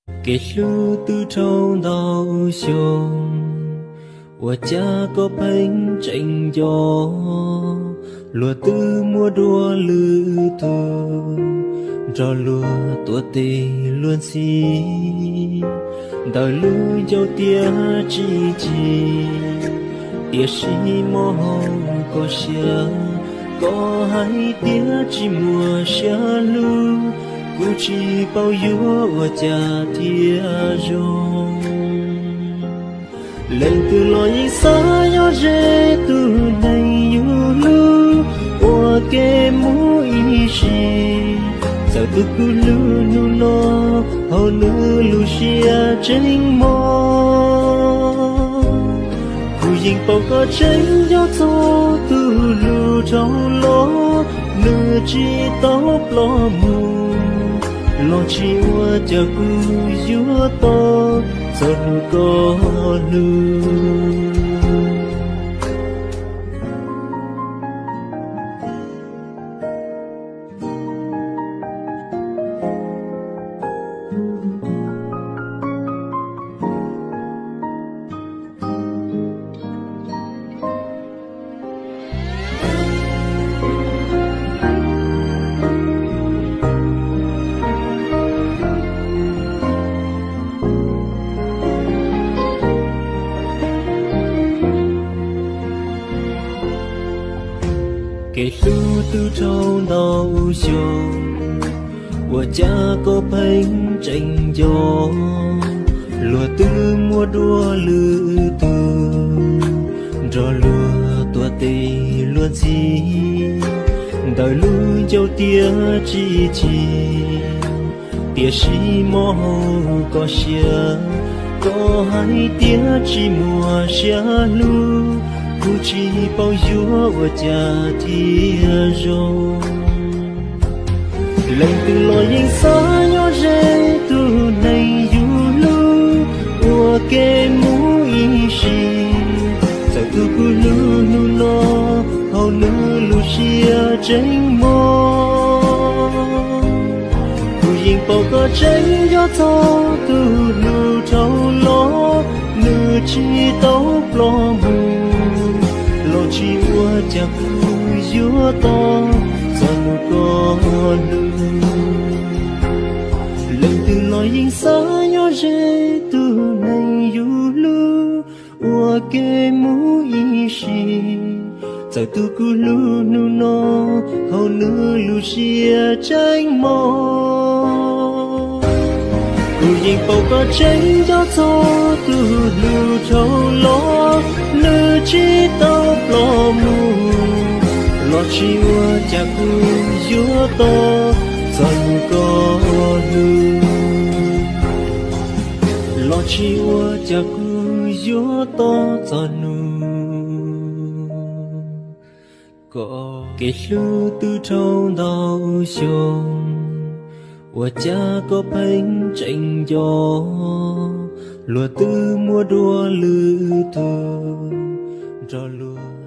Kev hlub twb dhau ntau xyoo, ua cas koj pheej tseem nco? Luag twb muaj dua lwm tus, nrog luag tuav tes luag ntxhi. Ntawm lub ncauj tiaj tsis chim, tiam sis mob hauv koj siab. Koj hais tias tsis muaj siab hlub, kuv tsis paub yuav ua cas thiaj zoo. Leej twg los yeej xav nyob ze tus neeg yus hlub ua ke mus ib sim. Txawm tus kws hlub hnub no hauv nws lub siab tseem mob, kuv yeej paub koj tseem nco txog tus hlub dhau los, nws tsis tau ploj mus. Los tsis ua cas kuv yuav tos txog hnub koj hlub. Kev hlub twb dhau ntau xyoo, ua cas koj pheej tseem nco? Luag twb muaj dua lwm tus, nrog luag tuav tes luag ntxhi. Ntawm lub ncauj tiaj tsis chim, tiam sis mob hauv koj siab. Koj hais tias tsis muaj siab hlub, kuv tsis paub yuav ua cas thiaj zoo. Leej twg los yeej xav nyob ze tus neeg yus hlub ua ke mus ib sim. Txawm tus kws hlub hnub no hauv nws lub siab tseem mob, kuv yeej paub koj tseem nco txog tus hlub dhau los, nws tsis tau ploj mus. Los tsis ua cas kuv yuav tos txog hnub koj hlub. Leej twg los yeej xav nyob ze tus neeg yus hlub ua ke mus ib sim. Txawm tus kws hlub hnub no hauv nws lub siab tseem mob, kuv yeej paub koj tseem nco txog tus hlub dhau los, nws tsis tau ploj mus. Los tsis ua cas kuv yuav tos txog hnub koj hlub. Los tsis ua cas kuv yuav tos txog hnub koj. Kev hlub twb dhau ntau xyoo, ua cas koj pheej tseem nco? Luag twb muaj dua lwm tus, nrog luag